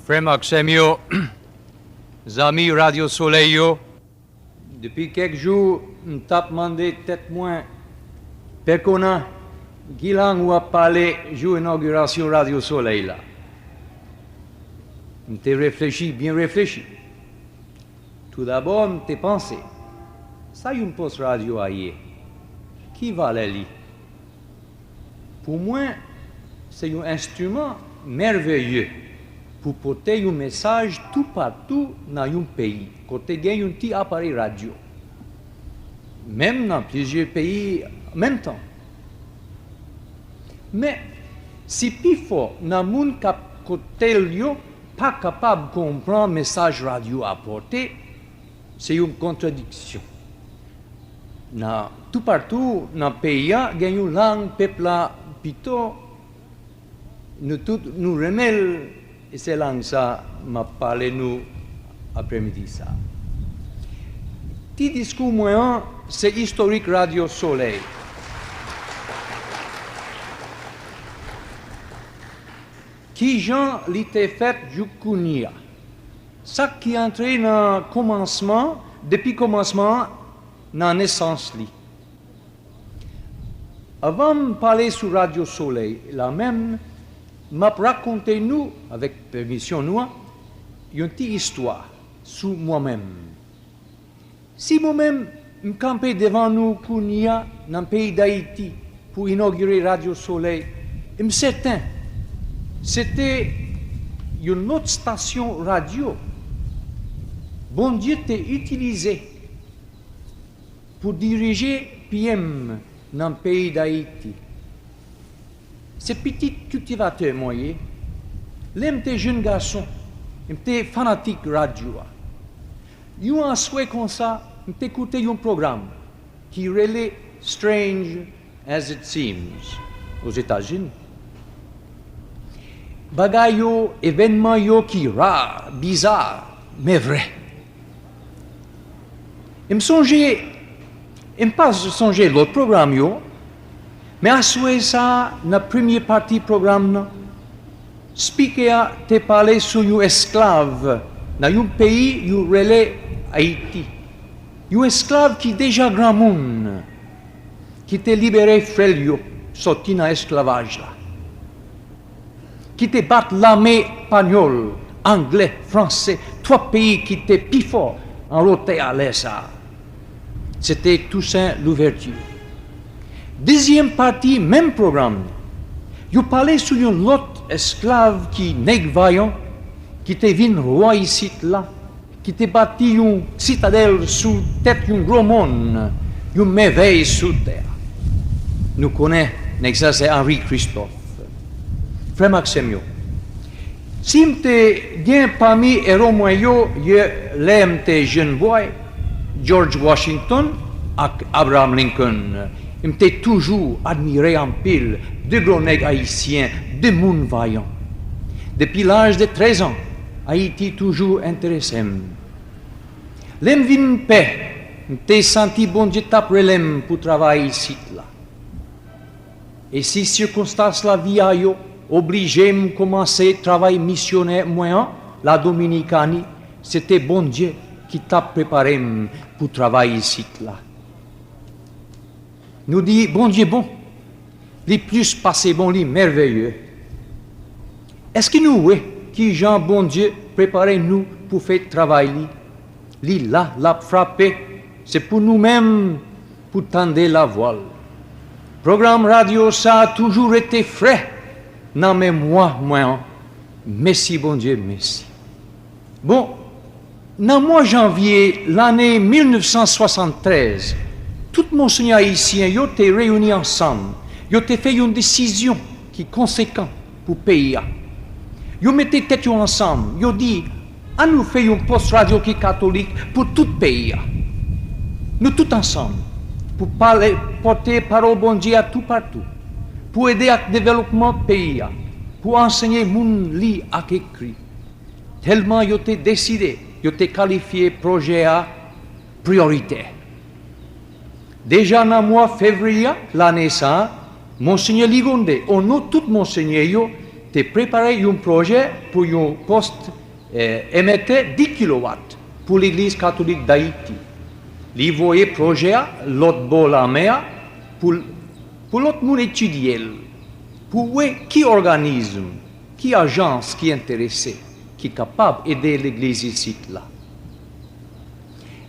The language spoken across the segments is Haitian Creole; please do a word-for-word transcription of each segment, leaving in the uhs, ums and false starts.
Frè m ak sè m yo, zanmi Radyo Solèy yo, depi kèk jou, m t ap mande tèt mwen, Pè Konan, ki lang w ap pale jou inogirasyon Radyo Solèy la? M te reflechi, byen reflechi. Toudabò, m te panse, sa yon pòs radyo a ye? Ki valè li? Pou mwen, se yon enstriman mèveye pou pote yon mesaj toupatou nan yon peyi kote gen yon ti aparèy radyo, menm nan plizyè peyi an menm tan. Men, si pifò nan moun k ap koute l yo pa kapab konprann mesaj radyo a pote, se yon kontradiksyon. Nan, toupatou nan peyi a, gen yon lang pèp la pito nou tout nou renmen l, e se lang sa m ap pale nou aprèmidi sa. Ti diskou mwen an, se istorik Radyo Solèy. Kijan li te fèt jouk kounye a? Sa ki antre nan kòmansman, depi kòmansman an, nan nesans li. Anvan m pale sou Radyo Solèy la menm, m ap rakonte nou, avèk pèmisyon nou an, yon ti istwa sou mwen menm. Si mwen menm, m kanpe devan nou kounye a nan peyi Dayiti pou inogire Radyo Solèy, m sèten se te yon lòt estasyon radyo Bondye te itilize pou dirije P M nan peyi Dayiti. Se pitit kiltivatè mwen ye. Lè m te jenn gason, m te fanatik radyo a. Yon aswè konsa, m te koute yon pwogram ki rele Strange as It Seems, Ozetazini. Bagay yo, evènman yo ki ra, biza, men vrè. E m sonje, e m pa sonje lòt pwogram yo, men aswè sa a, nan premye pati pwogram nan, spikè a te pale sou yon esklav nan yon peyi yo rele Ayiti. Yon esklav ki deja granmoun, ki te libere frè l yo sòti nan esklavaj la, ki te bat lame panyòl, anglè, franse, twa peyi ki te pi fò anlotè a lè sa a. Se te Toussaint Louverture. Dezyèm pati menm pwogram nan, yo pale sou yon lòt esklav ki nèg vayan, ki te vin wa isit la, ki te bati yon sitadèl sou tèt yon gwo mòn, yon mèvèy sou tè a. Nou konnen nèg sa se Henri Christophe. Frè m ak sè m yo, si m te gen pami ewo mwen yo, ye, lè m te jenn bòy, George Washington ak Abraham Lincoln, m te toujou admire anpil de gwo nèg ayisyen, de moun vayan. Depi laj de trèz an, Ayiti toujou enterese m. Lè m vin pè, m te santi Bondye t ap rele m pou travay isit la. E si sikonstans lavi a yo oblije m kòmanse travay misyonè mwen an, la Dominikani, se te Bondye ki t ap prepare m pou travay isit la. Nou di, Bondye bon, li plis pase bon, li mèvèye. Èske nou wè kijan Bondye prepare nou pou fè travay li? Li la, l ap frape, se pou nou menm pou tande lavwa l. Pwogram radyo sa a toujou rete frè nan memwa mwen an. Mèsi Bondye, mèsi. Bon, nan mwa janvye lane mil nèf san swasanntrèz, tout monsenyè ayisyen yo te reyini ansanm, yo te fè yon desizyon ki konsekan pou peyi a. Yo mete tèt yo ansanm, yo di, ann nou fè yon pòs radyo ki katolik pou tout peyi a. Nou tout ansanm, pou pale, pote pawòl Bondye a toupatou, pou ede ak devlopman peyi a, pou ansenye moun li ak ekri. Tèlman yo te deside, yo te kalifye pwojè a priyoritè. Deja nan mwa fevriye lane sa a, Monsenyè Ligonde, o non tout monsenyè yo, te prepare yon pwojè pou yon pòs, eh, emètè dis kilowat pou Legliz Katolik Dayiti. Li voye pwojè a lòt bò lanmè a pou, pou lòt moun etidye l, pou wè ki òganizm, ki ajans ki enterese, ki kapab ede legliz isit la.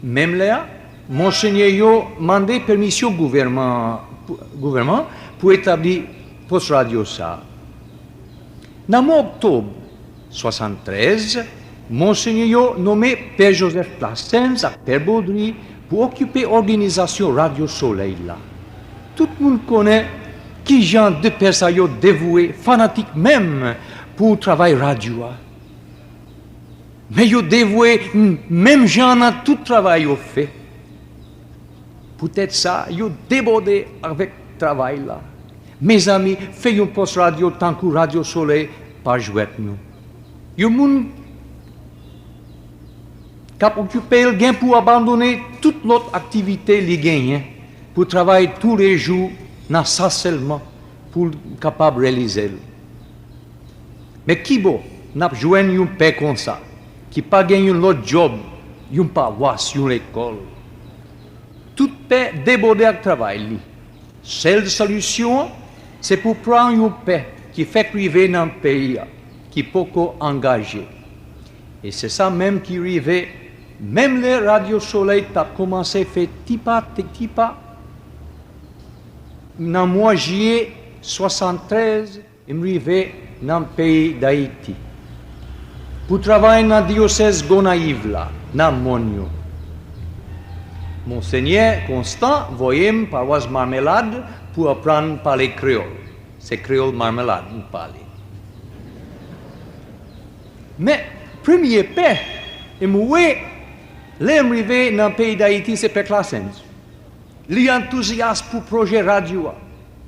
Menm lè a, Monsenyè yo mande pèmisyon gouvènman, gouvènman pou etabli pòs radyo sa a. Nan mwa oktòb swasanntrèz, Monsenyè yo nonmen Pè Joseph Claassens ak Pè Baudry pou okipe òganizasyon Radyo Solèy la. Tout moun konnen ki jan de pè sa yo devwe, fanatik menm pou travay radyo a. Men yo devwe menm jan nan tout travay yo fè. Poutèt sa, yo debòde avèk travay la. Mezanmi, fè yon pòs radyo tankou Radyo Solèy pa jwèt non. Yon moun k ap okipe l gen pou abandone tout lòt aktivite li genyen pou travay toulejou nan sa sèlman pou l kapab reyalize l. Men kibò n ap jwenn yon pè konsa, ki pa gen yon lòt djòb, yon pawas, yon lekòl? Tout pè debòde ak travay li. Sèl solisyon an, se pou pran yon pè ki fèk rive nan peyi a, ki poko angaje. E se sa menm ki rive, menm lè Radyo Solèy t ap kòmanse fè ti pa, ti, ti pa, nan mwa jiyè swasanntrèz, m rive nan peyi Dayiti pou travay nan dyosèz Gonayiv la, nan mòn yo. Monsenyè Constant voye m pawas Marmelade pou aprann pale kreyòl. Se kreyòl Marmelade m pale. Men, premye pè m wè lè m rive nan peyi Dayiti se Pè Claassens. Li antouzyas pou pwojè radyo a.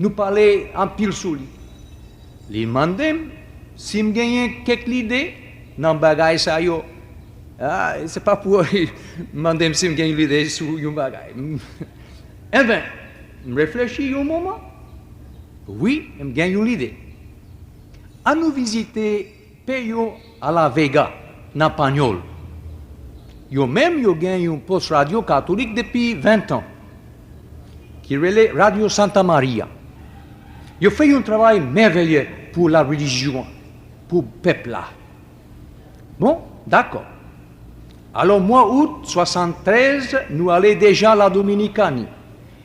Nou pale anpil sou li. Li mande m si m genyen kèk lide nan bagay sa yo. Ah, se pa pou mande m si m gen lide sou yon bagay. Enben, m reflechi yon moman. Wi, m gen yon lide. Ann nou vizite Peyo a la Vega, nan Panyòl. Yo menm, yo gen yon pòs radyo katolik depi ven tan, ki rele Radyo Santa Maria. Yo fè yon travay mèveye pou la relijyon, pou pèp la. Bon, dakò. Alò, mwa out swasanntrèz, nou ale deja la Dominikani.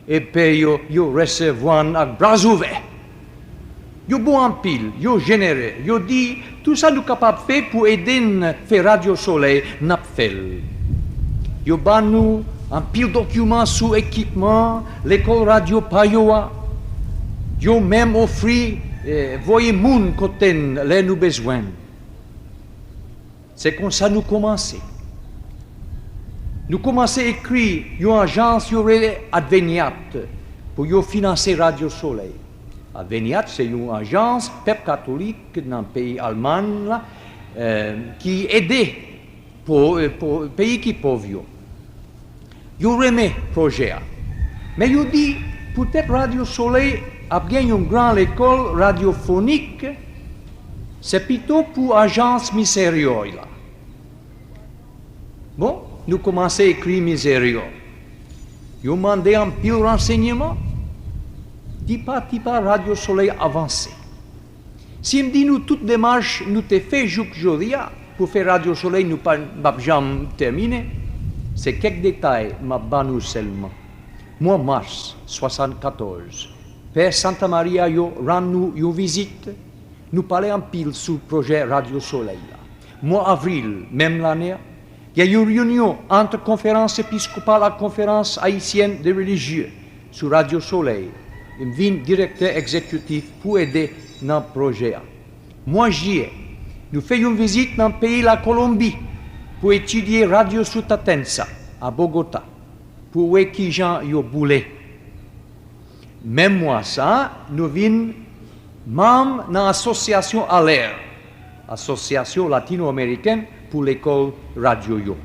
E pè yo, yo resevwa n ak bra ouvè. Yo bon anpil, yo jenere, yo di, tou sa nou kapab fè pou ede n fè Radyo Solèy, n ap fè l. Yo ban nou anpil dokiman sou ekipman lekòl radyo pa yo a. Yo menm ofri, eh, voye moun kote n lè nou bezwen n. Se konsa nou kòmanse. Nou kòmanse ekri yon ajans yo rele Adveniat pou yo finanse Radyo Solèy. Adveniat se yon ajans pèp katolik nan peyi Almagn la, eh, ki ede po-, eh, po-, peyi ki pòv yo. Yo renmen pwojè a. Men yo di, poutèt Radyo Solèy ap gen yon gran lekòl radyofonik, se pito pou ajans Miseryò la. Bon, nou kòmanse ekri Miseryò. Yo mande anpil ransèyman. Tipa tipa, Radyo Solèy avanse. Si m di nou tout demach nou te fè jouk jodi a pou fè Radyo Solèy, nou pa, p ap janm tèmine. Se kèk detay m ap ban nou sèlman. Mwa mas swasannkatòz, Pè Santa Maria yo rann nou yon vizit. Nou pale anpil sou pwojè Radyo Solèy la. Mwa avril menm lane a, gen yon reyinyon ant Konferans Episkopal ak Konferans Ayisyèn de Relijye sou Radyo Solèy. M vin direktè egzekitif pou ede nan pwojè a. Mwa jiyè, nou fè yon vizit nan peyi Lakolonbi pou etidye Radyo Sutatensa a Bogota, pou wè kijan yo boule. Menm mwa sa a, nou vin manm nan asosyasyon ALER, Asosyasyon Latino Ameriken pou Lekòl Radyo yo.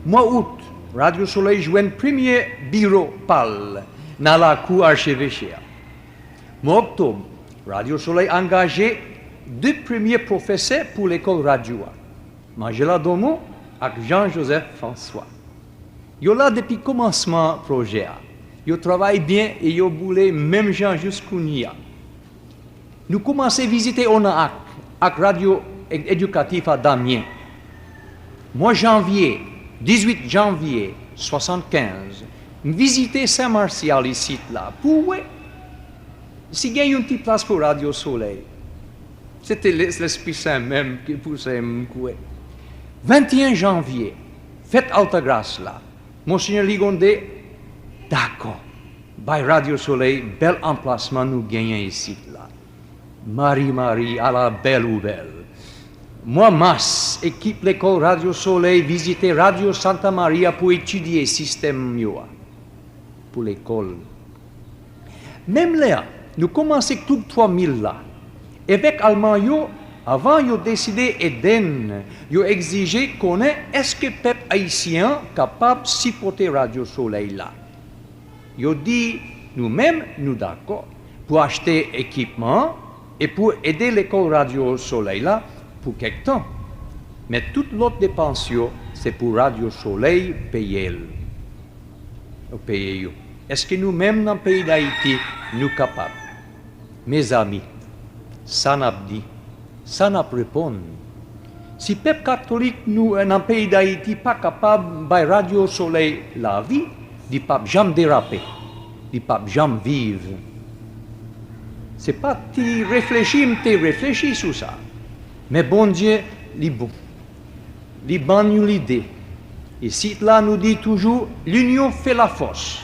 Mwa out, Radyo Solèy jwenn premye biwo pa l nan lakou acheveche a. Mwa oktòb, Radyo Solèy angaje de premye pwofesè pou lekòl radyo a, Manjela Domon ak Jean Joseph François. Yo la depi kòmansman pwojè a. Yo travay byen e yo boule menm jan jis kounye a. Nou kòmanse vizite ONAAC ak radyo edikatif a Damyen. Mwa janvye, dizuit janvye swasannkenz, m vizite Sen Masyal isit la pou wè si gen yon ti plas pou Radyo Solèy. Se te Lespri Sen menm ki pouse m kwè. Venteyen janvye, fèt Altagras la, Monsenyè Ligonde dakò bay Radyo Solèy bèl anplasman nou genyen isit la. Mari, mari, ala bèl ou bèl! Mwa mas, ekip lekòl Radyo Solèy vizite Radyo Santa Maria pou etidye sistèm yo a pou lekòl. Menm lè a, nou kòmanse Klib Twa Mil la. Evèk Alman yo, avan yo deside ede n, yo egzije konnen èske pèp ayisyen an kapab sipòte Radyo Solèy la. Yo di nou menm nou dakò pou achte ekipman an e pou ede lekòl Radyo Solèy la pou kèk tan. Men tout lòt depans yo, se pou Radyo Solèy peye l. Yo peye yo. Èske nou menm nan peyi Dayiti, nou kapab? Mezanmi, sa n ap di, sa n ap reponn? Si pèp katolik nou nan peyi Dayiti pa kapab bay Radyo Solèy lavi, li p ap janm derape, li p ap janm viv. Se pa ti reflechi m te reflechi sou sa. Men Bondye, li bon. Li ban n yon lide. Isit la, nou di toujou, l'union fait la force.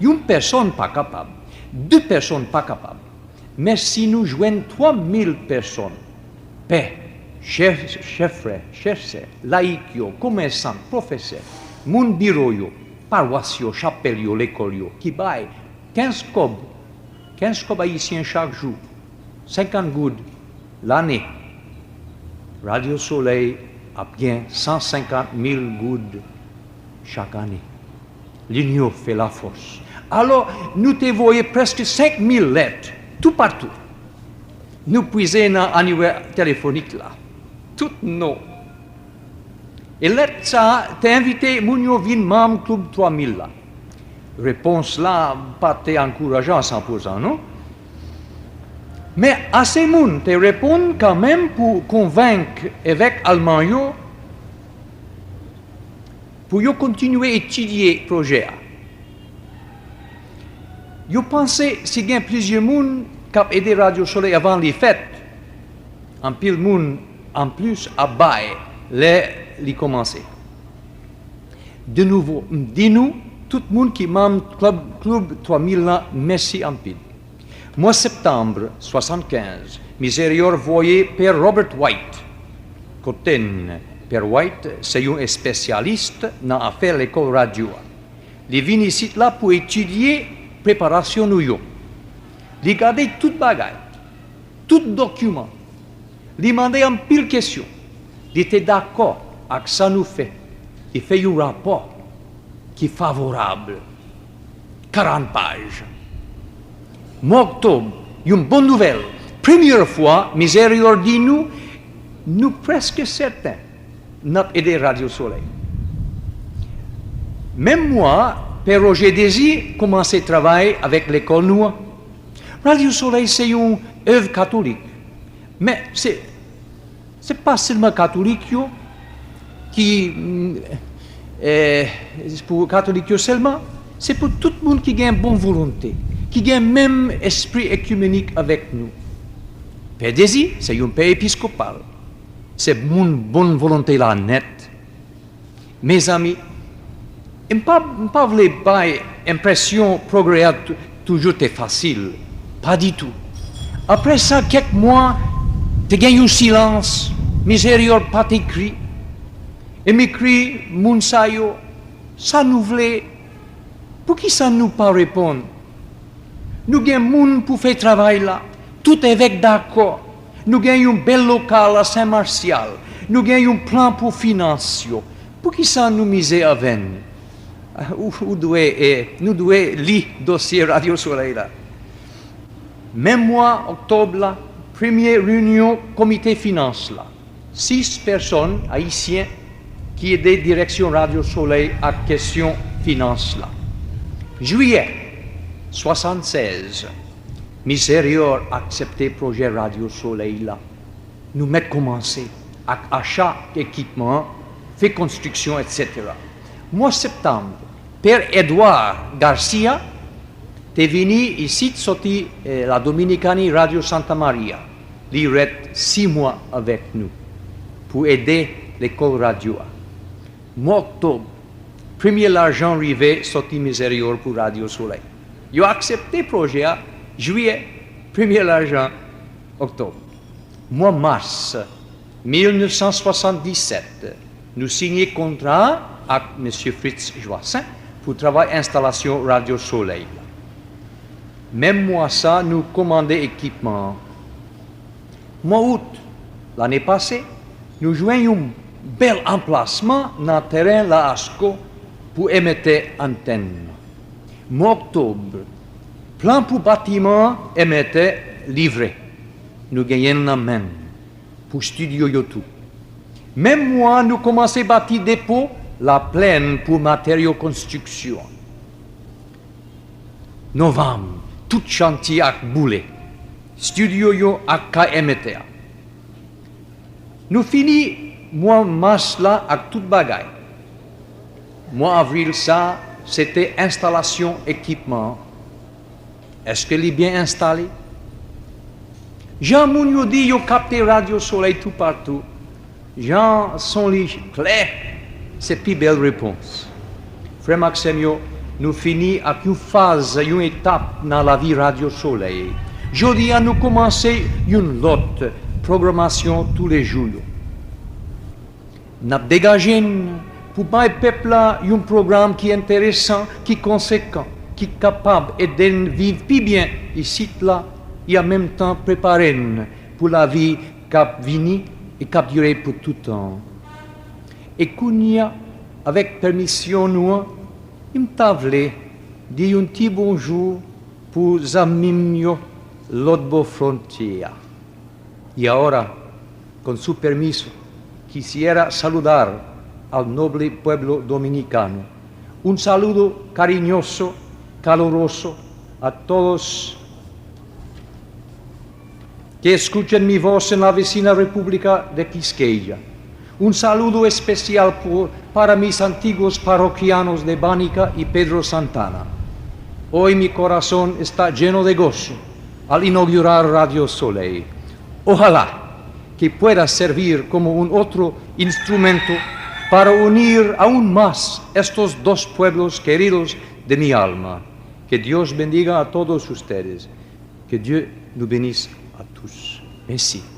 Yon pèsonn pa kapab, de pèsonn pa kapab. Men si nou jwenn twa mil pèsonn, pè, chèf, chèf frè, chèf sè, layik yo, komèsan, pwofesè, moun biwo yo, pawas yo, chapèl yo, lekòl yo, ki bay kenz kòb, kenz kòb ayisyen chak jou, senkant goud lane, Radyo Solèy ap gen san senkant mil goud chak ane. L'union fait la force. Alò, nou te voye prèske senk mil lèt toupatou. Nou pwize nan anywè telefonik la. Tout non. E lèt sa a te envite moun yo vin manm Klib Twa Mil la. Repons la pa te ankourajan san pozan, non. Men ase moun te reponn kanmenm pou konvenk evèk alman yo pou yo kontinye etidye pwojè a. Yo panse si gen plizyè moun k ap ede Radyo Solèy avan li fèt, anpil moun anplis ap bay lè li kòmanse. De nouvo, m di nou, tout moun ki manm klib, klib twa mil lan, mèsi anpil. Mwa septanm swasannkenz, Mizeriyòr voye Pè Robert White kote n. Pè White se yon espesyalis nan afè lekòl radyo a. Li vin isit la pou etidye preparasyon nou yo. Li gade tout bagay, tout dokiman. Li mande anpil kesyon. Li te dakò ak sa nou fè. Li fè yon rapò ki favorab. Karant paj. Mwa oktòb, yon bon nouvèl. Premye fwa, Mizeriyòr di nou, nou prèske sèten n ap ede Radyo Solèy. Menm mwa a, Pè Roger Désir kòmanse travay avèk lekòl nou an. Radyo Solèy se yon èv katolik, men se, se pa sèlman katolik yo ki, mm, eh, pou katolik yo sèlman, se pou tout moun ki gen bon volonte, ki gen menm espri ekimenik avèk nou. Pè Désir se yon pè episkopal, se moun bon volonte la nèt. Mezanmi, m pa, m pa vle bay enpresyon pwogrè a tou-, toujou te fasil. Pa ditou. Apre sa, kèk mwa, te gen yon silans. Mizeriyòr pa t ekri. E m ekri moun sa yo, sa nou vle, poukisa nou pa reponn? Nou gen moun pou fè travay la. Tout evèk dakò. Nou gen yon bèl lokal a Sen Masyal. Nou gen yon plan pou finans yo. Poukisa nou mize avè n? Ou, ou dwe, eh, nou dwe li dosye Radyo Solèy la. Menm mwa oktòb la, premye reyinyon komite finans la. Sis pèsonn ayisyen ki ede direksyon Radyo Solèy ak kesyon finans la. Jiyè swasannsèz, Miseryor aksepte pwojè Radyo Solèy la. Nou mèt kòmanse ak acha ekipman, fè konstriksyon, etsetera. Mwa septanm, Pè Edouard Garcia te vini isit soti eh, la Dominikani, Radyo Santa Maria. Li ret sis mwa avèk nou pou ede lekòl radyo a. Mwa oktòb, premye lajan rive soti Miseryor pou Radyo Solèy. Yo aksepte pwojè a jiyè, premye lajan oktòb. Mwa mas mil nèf san swasanndisèt, nou siyen kontra a ak mesye Fritz Joassaint pou travay enstalasyon Radyo Solèy la. Menm mwa sa, nou kòmande ekipman an. Mwa out lane pase, nou jwenn yon bèl anplasman nan teren La Asco pou emetè antèn nan. Mwa oktòb, plan pou batiman an emetè livre. Nou genyen l nan men n pou estidyo yo tou. Menm mwa, nou kòmanse bati depo Laplèn pou materyo konstriksyon. Novanm, tout chantye ak boule, estidyo yo ak kay emetè a. Nou fini mwa mas la ak tout bagay. Mwa avril sa, se te enstalasyon ekipman an. Èske li byen enstale? Jan moun yo di yo kapte Radyo Solèy toupatou, jan son li klè, se pi bèl repons. Frè m ak sè m yo, nou fini ak yon faz, yon etap nan lavi Radyo Solèy. Jodi a, nou kòmanse yon lòt pwogramasyon toulejou yo. N ap degaje n pou bay pèp la yon pwogram ki enteresan, ki konsekan, ki kapab ede n viv pi byen isit la, e an menm tan prepare n pou lavi k ap vini e k ap dire pou toutan. E kounye a, avèk pèmisyon nou an, m ta vle di yon ti bonjou pou zanmi m yo lòt bò fwontyè a. Y ahora, con su permiso, quisiera saludar al noble pueblo dominicano. Un saludo cariñoso, caluroso a todos que escuchan mi voz en la vecina República de Quisqueya. Un saludo especial por, para mis antiguos parroquianos de Banica y Pedro Santana. Hoy mi corazón está lleno de gozo al inaugurar Radio Soleil. Ojalá que pueda servir como un otro instrumento para unir aún más estos dos pueblos queridos de mi alma. Que Dios bendiga a todos ustedes. Que Dieu nous bénisse à tous. Merci.